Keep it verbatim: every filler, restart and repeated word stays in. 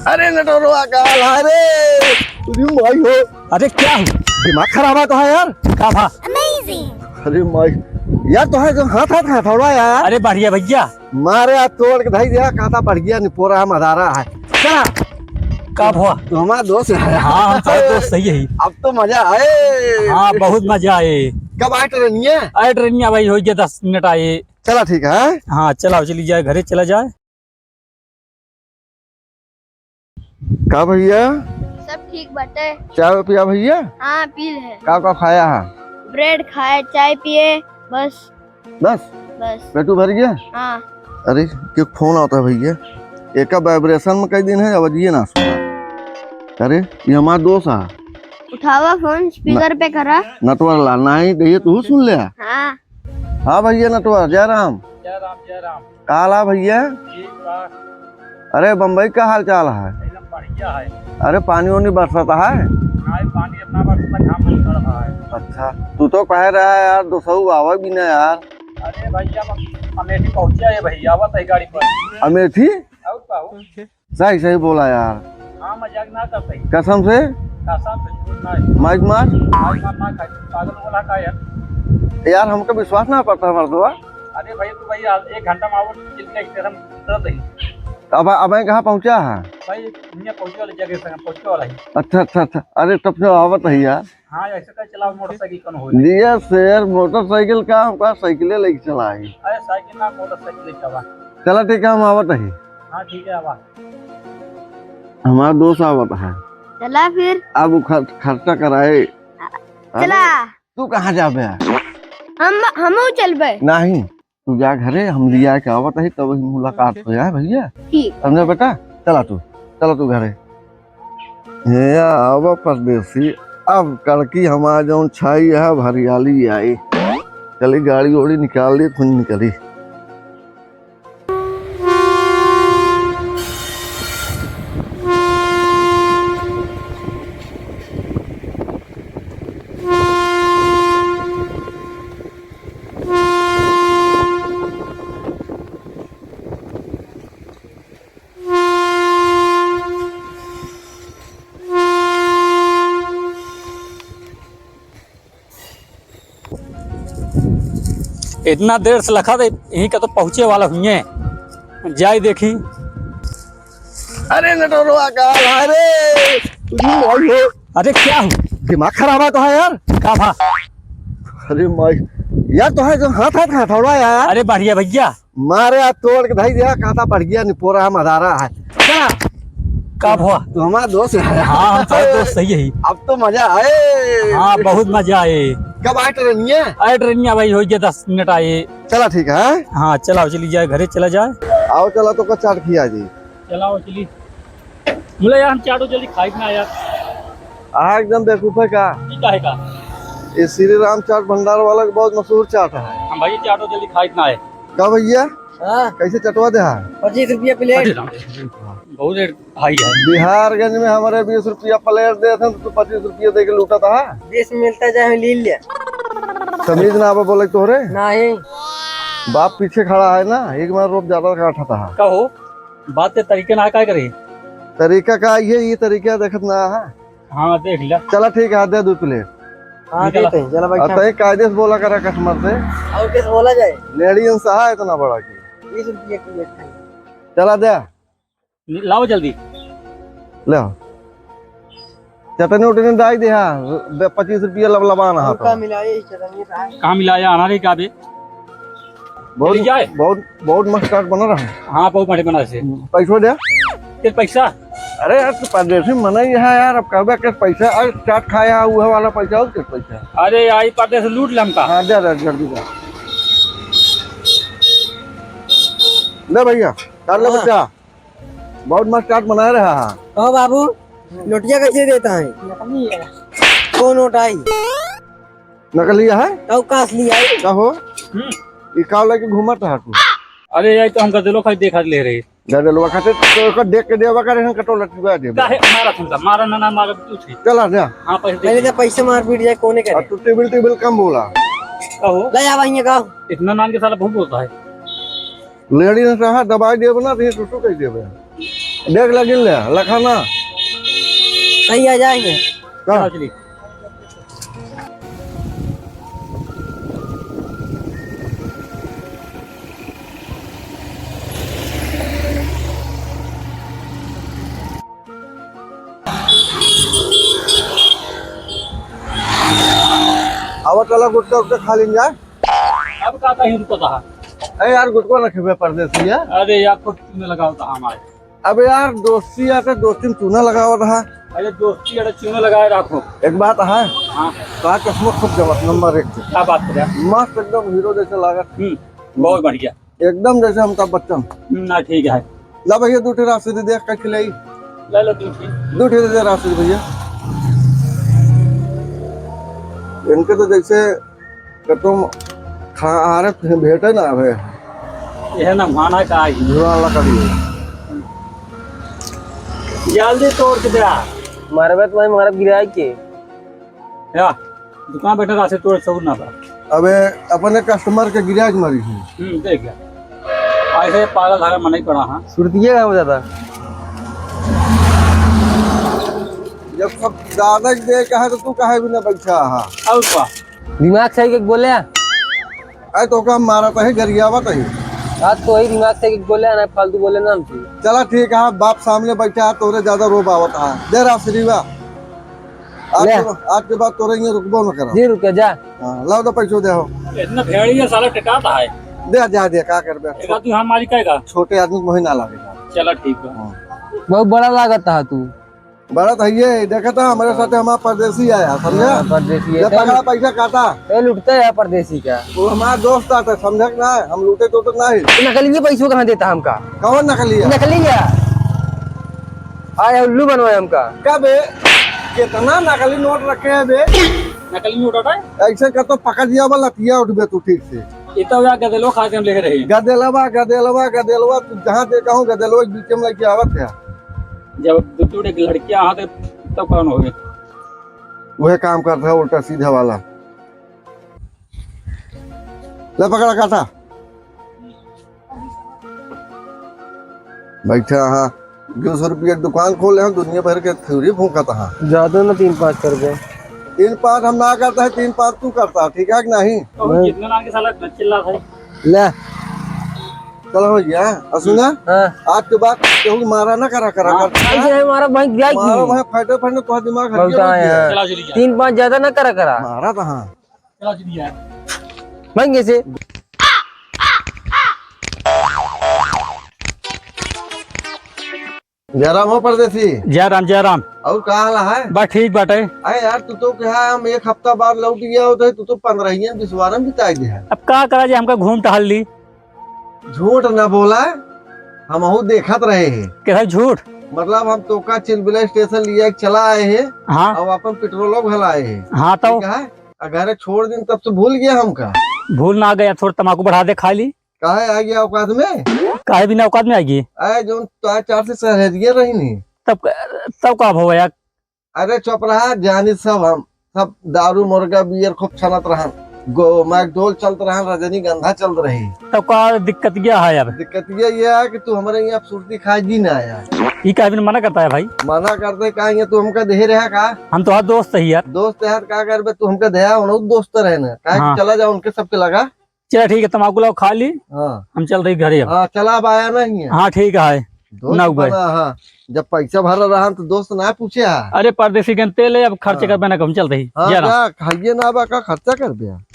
अरे नटवरवा, का हाल है रे? अरे माई हो। अरे क्या हो? दिमाग खराब है तो है यार। का भा? अरे माई, यार तो है जो हाथ, हाथ, हथौड़ा यार। अरे बढ़िया भैया। मारे आज तोड़ के धई दिया, कहता बढ़िया निपोरा है, मदारा है। चला। का भवा? तू हमारा दोस्त है। हाँ, हम तो दोस्त सही है। अब तो मजा आए। हाँ, बहुत मजा आए। कब आए ट्रेनिया? आए ट्रेनिया भाई, हो गया दस मिनट आए। चला ठीक है। हाँ, चला चली जाए, घरे चला जाए। का भैया? सब ठीक बाटे। चाय पिया भैया? हाँ, पी ले। का का खाया है? ब्रेड खाए, चाय पिए, बस। बस? बस। पेटू भर गया? हाँ। अरे, क्यों फोन आता है भैया? एका वाइब्रेशन में कई दिन है, आवाजिए ना सुना। अरे, ये हमारा दोस्त है। उठावा फोन, स्पीकर न-, पे करा। नटवर लाल, नहीं, ये तू सुन ले। हाँ। हाँ भैया नटवर, जय राम। जय राम, जय राम। का हाल है भैया? ठीक बा। अरे बम्बई का हाल चाल है? एकदम बढ़िया है। अरे पानी वानी बरसत है? नहीं, पानी इतना बरसत है, घाम बहुत पड़ रहा है। अच्छा, तू तो कह रहा है यार, दोसऊ आवे भी ना यार। अरे भैया, हम अमेठी पहुँचे है भैया, आवत है गाड़ी पर। अमेठी? और का हो? सही, सही बोला यार। हाँ, मजाक ना करते। कसम से? कसम से, झूठ ना है। माइक मार। माइक मार ना खाए, पागल बोला का यार? यार, हमका विश्वास ना पड़ता है मर्दवा। अरे भाई, तू भाई, आज एक घंटा में आओ, चिल्ला स्टेशन उतरत ही। अब, अब मैं कहाँ पहुँचा है? भाई, यहाँ पहुँचे वाली जगह से, पहुँचे वाला ही। अच्छा, अच्छा, अच्छा। अरे, तब से आवत है यार। हाँ, ऐसे कर चलाओ मोटरसाइकिल, कौन हो? दिया शेर, मोटरसाइकिल का, हमका साइकिले लेके चला है। अरे, साइकिल ना, मोटरसाइकिल लेके आवा। चला ठीक है, हम आवत है। हाँ, ठीक है, आवा। हमारा दोस्त आवत है। चला फिर। अब वो खर्च-, खर्चा कराए। चला। अरे, तू कहाँ जाबे? हम, हमहू चलबे। नहीं, तू जा घरे, हम लिया के आवत है, तब ही मुलाकात हो जाए भैया। ठीक। समझे बेटा? चला तू, चला तू घरे। हे आवा परदेसी, अब कड़की हमार जौन छाई है, अब हरियाली आई। चली गाड़ी ओड़ी निकाल ली, खुद निकली। इतना देर से लखा थे, यहीं का तो पहुँचे वाला हुइये। जाई देखी। अरे नटवरवा, का हाल है रे? अरे भाई हो। अरे क्या हो? दिमाग खराब है तो है यार। का भा? अरे माई, यार तो है जो हाथ, हाथ, हथौड़ा यार। अरे बढ़िया भैया। मारे आज तोड़ के धई दिया, कहता बढ़िया निपोरा है, मदारा है। क्या? का भवा? तू हमारा दोस्त है। हाँ, हम तो दोस्त सही है। अब तो मजा आए। हाँ, बहुत मजा आए। कब आए ट्रेनिया? आए ट्रेनिया भाई, हो गया दस मिनट आए। चला ठीक है। हाँ, चलाओ, चली जाए, घरे चला जाए। आओ, चला तो का चाट खिया जी। चलाओ, चली। मुला यार, हम चाटो जल्दी खाई ना यार। आ, एकदम बेवकूफ है का? ई काहे का? ये श्री राम चाट भंडार वाला के बहुत मशहूर चाट है। हम भाई चाटो जल्दी खाई ना है। का भैया? हाँ। कैसे चटवा दे है? पच्चीस रुपया प्लेट। अरे राम, बहुत रेट हाई है। बिहारगंज में हमारे बीस रुपया प्लेट देत हैं, तो तू पच्चीस रुपया दे के लूटत है। बीस में मिलता है, चाहे ले ले। तमीज ना आवा बोले तोहरे? नहीं। बाप पीछे खड़ा है ना, एक बार रोप ज्यादा काटता है। कहो, बात के तरीके ना काय करे? तरीका का ये, ये तरीका देखत ना है। हाँ, देख लिया। चला ठीक है, दे दो प्लेट। हाँ, निकला। देते हैं, चला बैठा। अब तय कायदे से बोला करा कस्टमर से। और कैसे बोला जाए? लेडी इंसान है इतना बड़ा की। बीस रुपये की प्लेट है। चला दे। लाओ जल्दी। ले आओ। चटनी उटनी डाल दे, हाँ, बे-, पच्चीस रुपया लबलबान है और तो। का मिलाए इस चटनी का? कहाँ मिलाया? अनारे का बे? बहुत, चली जाए। बहुत, बहुत मस्त चाट बना रहा है। हाँ, बहुत बढ़िया बना से। हम्म, पैसो दे। के पैसा? अरे यार, तू परदेसी मना ही है यार, अब कहबे के पैसा, अरे चाट खाया है, उहे वाला पैसा, और के पैसा? अरे, आई परदेस लूट लम का? हाँ, दे, दे, जल्दी दे। ले भैया, चाट ले हाँ। बच्चा। बहुत मस्त चाट बना रहा है। कहो बाबू, नोटिया कैसे देता है? नकली है। कौन नोट आई? नकली है? तो का असली आई? का हो? हम्म। ई का लेके घूमत है तू? अरे, यही तो हमका दिलो खाई देखा ले रही। गदलवा खाते तो ओकर देख के देवा करे, हम कटोला चुआ देबे। काहे मारा तुमका? मारा ना, ना मारा तू थी। चला जा। हाँ, पैसे दे पहले दे। तो पैसे मार पीट जाए, कोने करे? और तू टेबल, टेबल कम बोला। कहो। ले आ भाई, ये कहो। इतना नान के साला बहुत बोलता है। लेडी ने कहा, "दबाई देबे ना, तो ये टुटू कह देबे।" देख लगिन ले, लखा ना। सही आ जाएंगे। का? चलो, चलिए। आवा चला गुटखा उटखा खा लेन जा। अब का कहीं रुको था? अरे यार गुटखा ना खेबे परदेसी यार। अरे यार कुछ में लगाओ था हमारे। अबे यार, दोस्ती आटे, दोस्ती में चूना लगावत हा। अरे दोस्ती आटे चूना लगाए रखो। एक बात है। हाँ। का चश्मा खूब जबरदस्त, नंबर एक के। क्या बात करे? मस्त एकदम हीरो जैसे लागत। हम्म, बहुत बढ़िया। एकदम जैसे अमिताभ बच्चन। हम्म, ना ठीक है। ला भैया, दो ठे राशि दे दे, कट के ले आई। ले लो दो ठे। दो ठे दे दे राशि भैया। इनके तो जैसे कि तुम खा, आरे भेटे ना अबे। यह ना माना का आई। जुआ लकड़ी। जल्दी तोड़ के दे। मारबे तो भाई, मारब गिराई के। या, दुकान बैठे राशि तोड़ सऊर ना बा। अबे, अपने customer के गिराज मारी हूँ। हम्म, देख ले। ऐसे पागल धागा में नहीं पड़ा, हाँ। सुरतिये का हो जाता। जब सब दादा के दे कहा तो तू कहे भी ना बैठा हा। और का? दिमाग सही के बोले। अरे तो का मारत है, गरियावत है। आज तो वही दिमाग सही के बोले ना, फालतू बोले ना हमसे। चला ठीक है, बाप सामने बैठा है, तोरे ज्यादा रोब आवत है। दे राशि रीवा। आज ले। के बा-, आज के बाद तोरे यहाँ रुकबो न करा। जी रुके जा। हाँ, लाओ तो पैसो दे हो। इतना भेड़िया साला टिकाता है। दे, जा दे, का करबे? एक आदमी हमारी कहेगा। छोटे आदमी को वही ना लागेगा। चला ठीक है। हाँ। बहुत बड़ा लागत है तू। बड़ा तो ये, देखा था हमारे साथ हमारा परदेसी आया, समझा? हाँ, परदेसी है। जब पकड़ा पैसा काटा। ए, लुटते है परदेसी का। वो हमारा दोस्त आता, समझा कि ना? हम लूटे टूटे ना ही। नकली पैसों कहाँ देता हमका? कौन नकली है? नकली है। आए उल्लू बनवाए हमका। का बे? कितना नकली नोट रखे हैं बे? नकली नोट हटा है? ऐसे का तो पकड़ दिया बा, लतिया उठबे तू ठीक से। ये तो या गदेलो खा के हम लेके रहे। गदेलवा, गदेलवा, गदेलवा, तू जहाँ देखा हूँ गदेलवा के बीच में लेके आवत है। जब दो दो एक लड़कियाँ आते तब कौन हो गए? वह काम करता है उल्टा सीधा वाला। ले पकड़ा काटा। बैठा हाँ, दो सौ रुपया दुकान खोले हैं, दुनिया भर के थ्योरी फूंकत हाँ। ज्यादा ना तीन पाँच कर दे। तीन पाँच हम ना करता है, तीन पाँच तू करता, ठीक है कि नहीं? तो नहीं। कितने लाख के साला चिल्ला था। ले। चलो हो गया, और सुना? हाँ। आज के बाद केहू मारा ना करा, करा, हाँ। कर। आज है हमारा भाई गिरा मारा की। भाई फाटे फाटे तो दिमाग हट बहुत गया, आए हैं। चला चली जा। तीन पाँच ज्यादा ना करा, करा। मारा तो हाँ। चला चली जा। भाई कैसे? जय राम हो परदेसी। जय राम, जय राम। और का हाल है? बस ठीक बाटे। अरे यार, तू तो कहा हम एक हफ्ता बाद लौट गया होता है, तू तो पंद्रह ही बिसवारम बिताई दे है। अब का करा जे, हमका घूम टहल ली। झूठ न बोला, हमहू देखत रहे हैं। कैसा झूठ? मतलब हम तोका चिलबिला स्टेशन लिया के चला आए हैं। हाँ। और अपन पेट्रोलो भला आए हैं। हाँ, तो? ठीक है? आ घरे छोड़ दिन तब से भूल गया हमका। भूल ना गया, थोड़ा तमाकू बढ़ा दे, खा ली। काहे आ गया औकात में? काहे बिना औकात में आ गई? आए जौन तो चार से सहरिया रही नहीं। तब, तब का भवा यार? अरे चुप रहा, जानी सब हम, सब दारू, मुर्गा, बियर खूब छनत रहन, गो, मैकडोल चलत रहन, रजनीगंधा चलत रही। तब का दिक्कत क्या है अब? दिक्कत ये, ये है कि तू हमारे यहाँ सुरती खाए जी ना आया। ई काहे बिन मना करता है भाई? मना करते का, ये तू हमका दे रहा का? हम तो हर दोस्त है यार। दोस्त है यार, का करबे तू हमका दे, उन्हों दोस्त रहे ना, काहे कि हाँ। चला जाओ उनके सबके लगा। चला ठीक है, तमाकू लाओ खा ली। हाँ। हम चल रही घरे अब। हाँ, चला अब आया नहीं है। हाँ, ठीक है। दोस्त ना हुआ। बना, हाँ। जब पैसा भरा रहा तो दोस्त ना पूछे, हाँ। अरे परदेसी के तेल है, अब खर्च हाँ। करबे ना, हम चल रही। हाँ, जय राम। जा, खाइए ना बा, का खर्चा करबे?